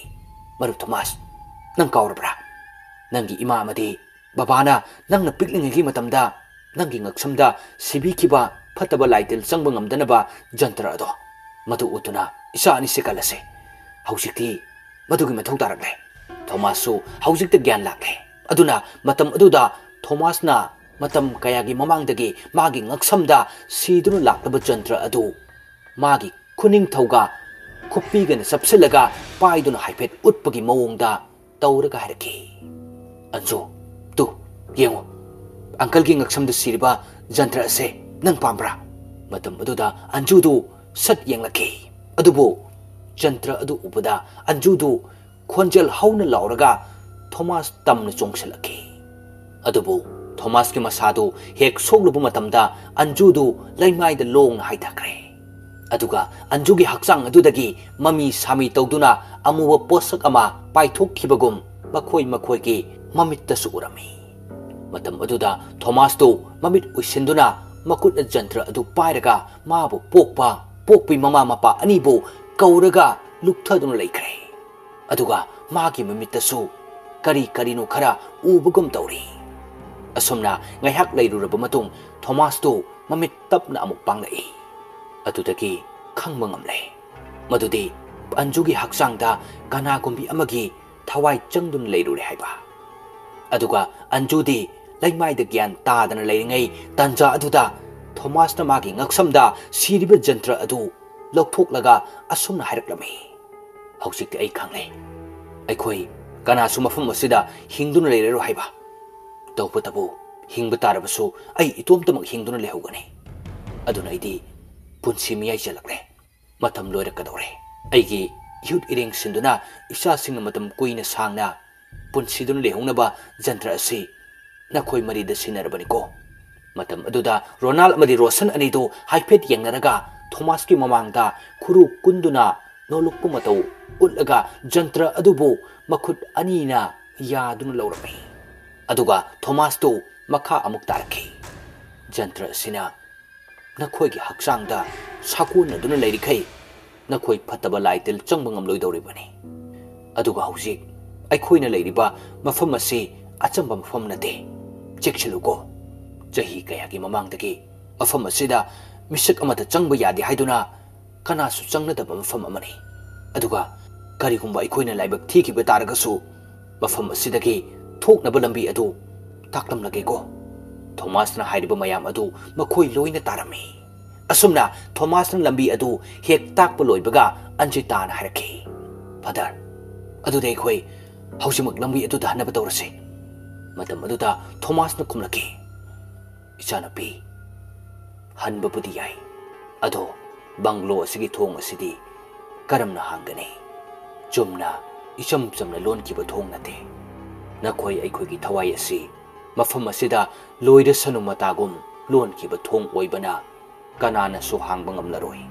"ꯃꯔꯨꯞ ꯊꯣꯃꯥꯁ, ꯅꯪ ꯀꯥꯎꯔꯕ꯭ꯔꯥ? ꯅꯪꯒꯤ ꯏꯃꯥ ꯑꯃꯗꯤ ꯕꯕꯥꯅ ꯅꯪꯅ ꯄꯤꯛꯂꯤꯉꯩꯒꯤ ꯃꯇꯝꯗ ꯅꯪꯒꯤ ꯉꯛꯁꯝꯗ ꯁꯤꯕꯤꯈꯤꯕ ꯐꯠꯇꯕ ꯂꯥꯏꯇꯤꯜ ꯆꯪꯕ ꯉꯝꯗꯅꯕ ꯖꯟꯇ꯭ꯔ ꯑꯗꯣ꯫ ꯃꯗꯨ ꯎꯠꯇꯨꯅ ꯏꯆꯥ ꯑꯅꯤꯁꯦ ꯀꯜꯂꯁꯦ꯫ ꯍꯧꯖꯤꯛꯇꯤ ꯃꯗꯨꯒꯤ ꯃꯊꯧ ꯇꯥꯔꯛꯂꯦ꯫" ꯊꯣꯃꯥꯁꯁꯨ ꯍꯧꯖꯤꯛꯇ ꯒ꯭ꯌꯥꯟ ꯂꯥꯛꯂꯦ꯫ ꯑꯗꯨꯅ ꯃꯇꯝ ꯑꯗꯨꯗ ꯊꯣꯃꯥꯁꯅ ꯃꯇꯝ ꯀꯌꯥꯒꯤ ꯃꯃꯥꯡꯗꯒꯤ ꯃꯥꯒꯤ ꯉꯛꯁꯝꯗ ꯁꯤꯗꯨꯅ ꯂꯥꯛꯂꯕ ꯖꯟꯇ꯭ꯔ ꯑꯗꯨ ꯃꯥꯒꯤ ꯈꯨꯅꯤꯡꯊꯧꯒ ꯈꯨꯄꯤꯒꯅ ꯆꯞꯁꯤꯜꯂꯒ ꯄꯥꯏꯗꯨꯅ ꯍꯥꯏꯐꯦꯠ ꯎꯠꯄꯒꯤ ꯃꯑꯣꯡꯗ ꯇꯧꯔꯒ ꯍꯥꯏꯔꯛꯈꯤ, "ꯑꯟꯖꯨ, ꯇꯨ, ꯌꯦꯡꯉꯨ, ꯑꯪꯀꯜꯒꯤ ꯉꯛꯁꯝꯗ ꯁꯤꯔꯤꯕ ꯖꯟꯇ꯭ꯔ ꯑꯁꯦ ꯅꯪ ꯄꯥꯝꯕ꯭ꯔꯥ?" ꯃꯇꯝ ꯑꯗꯨꯗ ꯑꯟꯖꯨꯗꯨ ꯁꯠ ꯌꯦꯡꯂꯛꯈꯤ꯫ ꯑꯗꯨꯕꯨ ꯖꯟꯇ꯭ꯔ ꯑꯗꯨ ꯎꯕꯗ ꯑꯟꯖꯨꯗꯨ ꯈꯣꯟꯖꯦꯜ ꯍꯧꯅ ꯂꯥꯎꯔꯒ ꯊꯣꯃꯥꯁ ꯇꯝꯅ ꯆꯣꯡꯁꯤꯜꯂꯛꯈꯤ꯫ ꯑꯗꯨꯕꯨ ꯊꯣꯃꯥꯁꯀꯤ ꯃꯁꯥꯗꯨ ꯍꯦꯛ ꯁꯣꯛꯂꯨꯕ ꯃꯇꯝꯗ ꯑꯟꯖꯨꯗꯨ ꯂꯩꯃꯥꯏꯗ ꯂꯣꯡꯅ ꯍꯥꯏꯊꯈ꯭ꯔꯦ꯫ ꯑꯗꯨꯒ ꯑꯟꯖꯨꯒꯤ ꯍꯛꯆꯥꯡ ꯑꯗꯨꯗꯒꯤ ꯃꯃꯤ ꯁꯥꯃꯤ ꯇꯧꯗꯨꯅ ꯑꯃꯨꯕ ꯄꯣꯠꯁꯛ ꯑꯃ ꯄꯥꯏꯊꯣꯛꯈꯤꯕꯒꯨꯝ ꯃꯈꯣꯏ ꯃꯈꯣꯏꯒꯤ ꯃꯃꯤꯠꯇꯁꯨ ꯎꯔꯝꯃꯤ꯫ ꯃꯇꯝ ꯑꯗꯨꯗ ꯊꯣꯃꯥꯁꯇꯨ ꯃꯃꯤꯠ ꯎꯏꯁꯤꯟꯗꯨꯅ ꯃꯈꯨꯠꯅ ꯖꯟꯇ꯭ꯔ ꯑꯗꯨ ꯄꯥꯏꯔꯒ ꯃꯥꯕꯨ ꯄꯣꯛꯄ ꯄꯣꯛꯄꯤ ꯃꯃꯥ ꯃꯄꯥ ꯑꯅꯤꯕꯨ ꯀꯧꯔꯒ ꯂꯨꯞꯊꯗꯨꯅ ꯂꯩꯈ꯭ꯔꯦ꯫ ꯑꯗꯨꯒ ꯃꯥꯒꯤ ꯃꯃꯤꯠꯇꯁꯨ ꯀꯔꯤ ꯀꯔꯤꯅꯣ ꯈꯔ ꯎꯕꯒꯨꯝ ꯇꯧꯔꯤ꯫ ꯑꯁꯨꯝꯅ ꯉꯥꯏꯍꯥꯛ ꯂꯩꯔꯨꯔꯕ ꯃꯇꯨꯡ ꯊꯣꯃꯥꯁꯇꯨ ꯃꯃꯤꯠ ꯇꯞꯅ ꯑꯃꯨꯛ ꯄꯥꯡꯂꯛꯏ꯫ ꯑꯗꯨꯗꯒꯤ ꯈꯪꯕ ꯉꯝꯂꯦ ꯃꯗꯨꯗꯤ ꯑꯟꯖꯨꯒꯤ ꯍꯛꯆꯥꯡꯗ ꯀꯅꯥꯒꯨꯝꯕꯤ ꯑꯃꯒꯤ ꯊꯋꯥꯏ ꯆꯪꯗꯨꯅ ꯂꯩꯔꯨꯔꯦ ꯍꯥꯏꯕ꯫ ꯑꯗꯨꯒ ꯑꯟꯖꯨꯗꯤ ꯂꯩꯃꯥꯏꯗ ꯒ꯭ꯌꯥꯟ ꯇꯥꯗꯅ ꯂꯩꯔꯤꯉꯩ ꯇꯥꯟꯖꯥ ꯑꯗꯨꯗ ꯊꯣꯃꯥꯁꯅ ꯃꯥꯒꯤ ꯉꯛꯁꯝꯗ ꯁꯤꯔꯤꯕ ꯖꯟꯇ꯭ꯔ ꯑꯗꯨ ꯂꯧꯊꯣꯛꯂꯒ ꯑꯁꯨꯝꯅ ꯍꯥꯏꯔꯛꯂꯝꯃꯤ, "ꯍꯧꯖꯤꯛꯇꯤ ꯑꯩ ꯈꯪꯂꯦ, ꯑꯩꯈꯣꯏ ꯀꯅꯥꯁꯨ ꯃꯐꯝ ꯑꯁꯤꯗ ꯍꯤꯡꯗꯨꯅ ꯂꯩꯔꯔꯣꯏ ꯍꯥꯏꯕ꯫ ꯇꯧꯕꯇꯕꯨ ꯍꯤꯡꯕ ꯇꯥꯔꯕꯁꯨ ꯑꯩ ꯏꯇꯣꯝꯇꯃꯛ ꯍꯤꯡꯗꯨꯅ ꯂꯩꯍꯧꯒꯅꯤ꯫ ꯑꯗꯨꯅ ꯑꯩꯗꯤ ꯄꯨꯟꯁꯤ ꯃꯤꯌꯥꯏ ꯆꯜꯂꯛꯂꯦ꯫ ꯃꯇꯝ ꯂꯣꯏꯔꯛꯀꯗꯧꯔꯦ꯫ ꯑꯩꯒꯤ ꯏꯍꯨꯠ ꯏꯔꯦꯡ ꯁꯤꯟꯗꯨꯅ ꯏꯆꯥꯁꯤꯡꯅ ꯃꯇꯝ ꯀꯨꯏꯅ ꯁꯥꯡꯅ ꯄꯨꯟꯁꯤꯗꯨꯅ ꯂꯩꯍꯧꯅꯕ ꯖꯟꯇ꯭ꯔ ꯑꯁꯤ ꯅꯈꯣꯏ ꯃꯔꯤꯗ ꯁꯤꯟꯅꯔꯕꯅꯤꯀꯣ꯫" ꯃꯇꯝ ꯑꯗꯨꯗ ꯔꯣꯅꯥꯜ ꯑꯃꯗꯤ ꯔꯣꯁꯟ ꯑꯅꯤꯗꯨ ꯍꯥꯏꯐꯦꯠ ꯌꯦꯡꯅꯔꯒ ꯊꯣꯃꯥꯁꯀꯤ ꯃꯃꯥꯡꯗ ꯈꯨꯔꯨ ꯀꯨꯟꯗꯨꯅ ꯅꯣꯂꯨꯛꯄ ꯃꯇꯧ ꯎꯠꯂꯒ ꯖꯟꯇ꯭ꯔ ꯑꯗꯨꯕꯨ ꯃꯈꯨꯠ ꯑꯅꯤꯅ ꯌꯥꯗꯨꯅ ꯂꯧꯔꯝꯃꯤ꯫ ꯑꯗꯨꯒ ꯊꯣꯃꯥꯁꯇꯨ ꯃꯈꯥ ꯑꯃꯨꯛ ꯇꯥꯔꯛꯈꯤ꯫ ꯖꯟꯇ꯭ꯔ ꯑꯁꯤꯅ ꯅꯈꯣꯏꯒꯤ ꯍꯛꯆꯥꯡꯗ ꯁꯥꯒꯣꯟꯅꯗꯨꯅ ꯂꯩꯔꯤꯈꯩ ꯅꯈꯣꯏ ꯐꯠꯇꯕ ꯂꯥꯏ ꯇꯤꯜ ꯆꯪꯕ ꯉꯝꯂꯣꯏꯗꯧꯔꯤꯕꯅꯤ꯫ ꯑꯗꯨꯒ ꯍꯧꯖꯤꯛ ꯑꯩꯈꯣꯏꯅ ꯂꯩꯔꯤꯕ ꯃꯐꯝ ꯑꯁꯤ ꯑꯆꯝꯕ ꯃꯐꯝ ꯅꯠꯇꯦ꯫ ꯆꯦꯛꯁꯤꯜꯂꯨꯀꯣ꯫ ꯆꯍꯤ ꯀꯌꯥꯒꯤ ꯃꯃꯥꯡꯗꯒꯤ ꯃꯐꯝ ꯑꯁꯤꯗ ꯃꯤꯁꯛ ꯑꯃꯠꯇ ꯆꯪꯕ ꯌꯥꯗꯦ ꯍꯥꯏꯗꯨꯅ ꯀꯅꯥꯁꯨ ꯆꯪꯅꯗꯕ ꯃꯐꯝ ꯑꯃꯅꯤ꯫ ꯑꯗꯨꯒ ꯀꯔꯤꯒꯨꯝꯕ ꯑꯩꯈꯣꯏꯅ ꯂꯥꯏꯕꯛ ꯊꯤꯈꯤꯕ ꯇꯥꯔꯒꯁꯨ ꯃꯐꯝ ꯑꯁꯤꯗꯒꯤ ꯊꯣꯛꯅꯕ ꯂꯝꯕꯤ ꯑꯗꯨ ꯇꯥꯛꯂꯝꯂꯒꯦꯀꯣ꯫" ꯊꯣꯃꯥꯁꯅ ꯍꯥꯏꯔꯤꯕ ꯃꯌꯥꯝ ꯑꯗꯨ ꯃꯈꯣꯏ ꯂꯣꯏꯅ ꯇꯥꯔꯝꯃꯤ꯫ ꯑꯁꯨꯝꯅ ꯊꯣꯃꯥꯁꯅ ꯂꯝꯕꯤ ꯑꯗꯨ ꯍꯦꯛ ꯇꯥꯛꯄ ꯂꯣꯏꯕꯒ ꯑꯟꯖꯤꯇꯥꯅ ꯍꯥꯏꯔꯛꯈꯤ, "ꯐꯥꯗꯔ, ꯑꯗꯨꯗꯤ ꯑꯩꯈꯣꯏ ꯍꯧꯖꯤꯛꯃꯛ ꯂꯝꯕꯤ ꯑꯗꯨꯗ ꯍꯟꯅꯕ ꯇꯧꯔꯁꯤ꯫" ꯃꯇꯝ ꯑꯗꯨꯗ ꯊꯣꯃꯥꯁꯅ ꯈꯨꯝꯂꯛꯈꯤ, "ꯏꯆꯥꯅꯨꯄꯤ, ꯍꯟꯕꯕꯨꯗꯤ ꯌꯥꯏ, ꯑꯗꯣ ꯕꯪꯒ꯭ꯂꯣ ꯑꯁꯤꯒꯤ ꯊꯣꯡ ꯑꯁꯤꯗꯤ ꯀꯔꯝꯅ ꯍꯥꯡꯒꯅꯤ? ꯆꯨꯝꯅ ꯏꯆꯝ ꯆꯝꯅ ꯂꯣꯟꯈꯤꯕ ꯊꯣꯡ ꯅꯠꯇꯦ꯫ ꯅꯈꯣꯏ ꯑꯩꯈꯣꯏꯒꯤ ꯊꯋꯥꯏ ꯑꯁꯤ ꯃꯐꯝ ꯑꯁꯤꯗ ꯂꯣꯏꯔꯁꯅꯨ ꯃꯇꯥꯒꯨꯝ ꯂꯣꯟꯈꯤꯕ ꯊꯣꯡ ꯑꯣꯏꯕꯅ ꯀꯅꯥꯅꯁꯨ ꯍꯥꯡꯕ ꯉꯝꯂꯔꯣꯏ꯫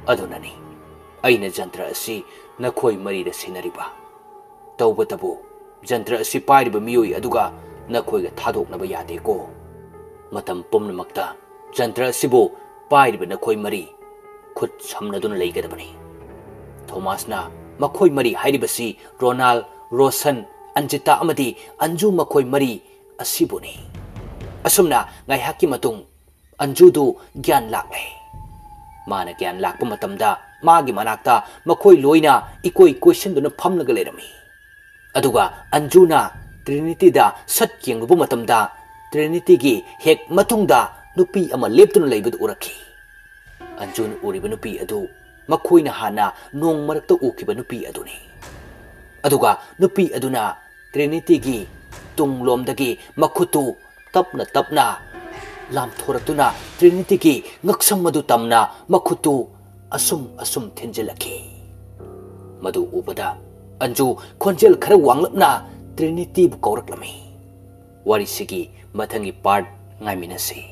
ꯑꯗꯨꯅꯅꯤ ꯑꯩꯅ ꯖꯟꯇ꯭ꯔ ꯑꯁꯤ ꯅꯈꯣꯏ ꯃꯔꯤꯗ ꯁꯤꯟꯅꯔꯤꯕ꯫ ꯇꯧꯕꯇꯕꯨ ꯖꯟꯇ꯭ꯔ ꯑꯁꯤ ꯄꯥꯏꯔꯤꯕ ꯃꯤꯑꯣꯏ ꯑꯗꯨꯒ ꯅꯈꯣꯏꯒ ꯊꯥꯗꯣꯛꯅꯕ ꯌꯥꯗꯦꯀꯣ꯫ ꯃꯇꯝ ꯄꯨꯝꯅꯃꯛꯇ ꯖꯟꯇ꯭ꯔ ꯑꯁꯤꯕꯨ ꯄꯥꯏꯔꯤꯕ ꯅꯈꯣꯏ ꯃꯔꯤ ꯈꯨꯠ ꯁꯝꯅꯗꯨꯅ ꯂꯩꯒꯗꯕꯅꯤ꯫" ꯊꯣꯃꯥꯁꯅ ꯃꯈꯣꯏ ꯃꯔꯤ ꯍꯥꯏꯔꯤꯕꯁꯤ ꯔꯣꯅꯥꯜ, ꯔꯣꯁꯟ, ꯑꯟꯖꯤꯇꯥ ꯑꯃꯗꯤ ꯑꯟꯖꯨ ꯃꯈꯣꯏ ꯃꯔꯤ ꯑꯁꯤꯕꯨꯅꯤ꯫ ꯑꯁꯨꯝꯅ ꯉꯥꯏꯍꯥꯛꯀꯤ ꯃꯇꯨꯡ ꯑꯟꯖꯨꯗꯨ ꯒ꯭ꯌꯥꯟ ꯂꯥꯛꯂꯦ꯫ ꯃꯥꯅ ꯒ꯭ꯌꯥꯟ ꯂꯥꯛꯄ ꯃꯇꯝꯗ ꯃꯥꯒꯤ ꯃꯅꯥꯛꯇ ꯃꯈꯣꯏ ꯂꯣꯏꯅ ꯏꯀꯣꯏ ꯀꯣꯏꯁꯤꯟꯗꯨꯅ ꯐꯝꯂꯒ ꯂꯩꯔꯝꯃꯤ꯫ ꯑꯗꯨꯒ ꯑꯟꯖꯨꯅ ꯇ꯭ꯔꯤꯅꯤꯇꯤꯗ ꯁꯠ ꯌꯦꯡꯂꯨꯕ ꯃꯇꯝꯗ, ꯇ꯭ꯔꯤꯅꯤꯇꯤꯒꯤ ꯍꯦꯛ ꯃꯇꯨꯡꯗ ꯅꯨꯄꯤ ꯑꯃ ꯂꯦꯞꯇꯨꯅ ꯂꯩꯕꯗꯨ ꯎꯔꯛꯈꯤ꯫ ꯑꯟꯖꯨꯅ ꯎꯔꯤꯕ ꯅꯨꯄꯤ ꯑꯗꯨ ꯃꯈꯣꯏꯅ ꯍꯥꯟꯅ ꯅꯣꯡ ꯃꯔꯛꯇ ꯎꯈꯤꯕ ꯅꯨꯄꯤ ꯑꯗꯨꯅꯤ꯫ ꯑꯗꯨꯒ ꯅꯨꯄꯤ ꯑꯗꯨꯅ ꯇ꯭ꯔꯤꯅꯤꯇꯤꯒꯤ ꯇꯨꯡꯂꯣꯝꯗꯒꯤ ꯃꯈꯨꯠꯇꯨ ꯇꯞꯅ ꯇꯞꯅ ꯂꯥꯝꯊꯣꯔꯛꯇꯨꯅ ꯇ꯭ꯔꯤꯅꯤꯇꯤꯒꯤ ꯉꯛꯁꯪ ꯑꯗꯨ ꯇꯝꯅ ꯃꯈꯨꯠꯇꯨ ꯑꯁꯨꯝ ꯑꯁꯨꯝ ꯊꯤꯟꯖꯤꯜꯂꯛꯈꯤ꯫ ꯃꯗꯨ ꯎꯕꯗ ꯑꯟꯖꯨ ꯈꯣꯟꯖꯦꯜ ꯈꯔ ꯋꯥꯡꯂꯞꯅ ꯇ꯭ꯔꯤꯅꯤꯇꯤꯕꯨ ꯀꯧꯔꯛꯂꯝꯃꯤ꯫ ꯋꯥꯔꯤꯁꯤꯒꯤ ꯃꯊꯪꯒꯤ part ꯉꯥꯏꯃꯤꯟꯅꯁꯤ꯫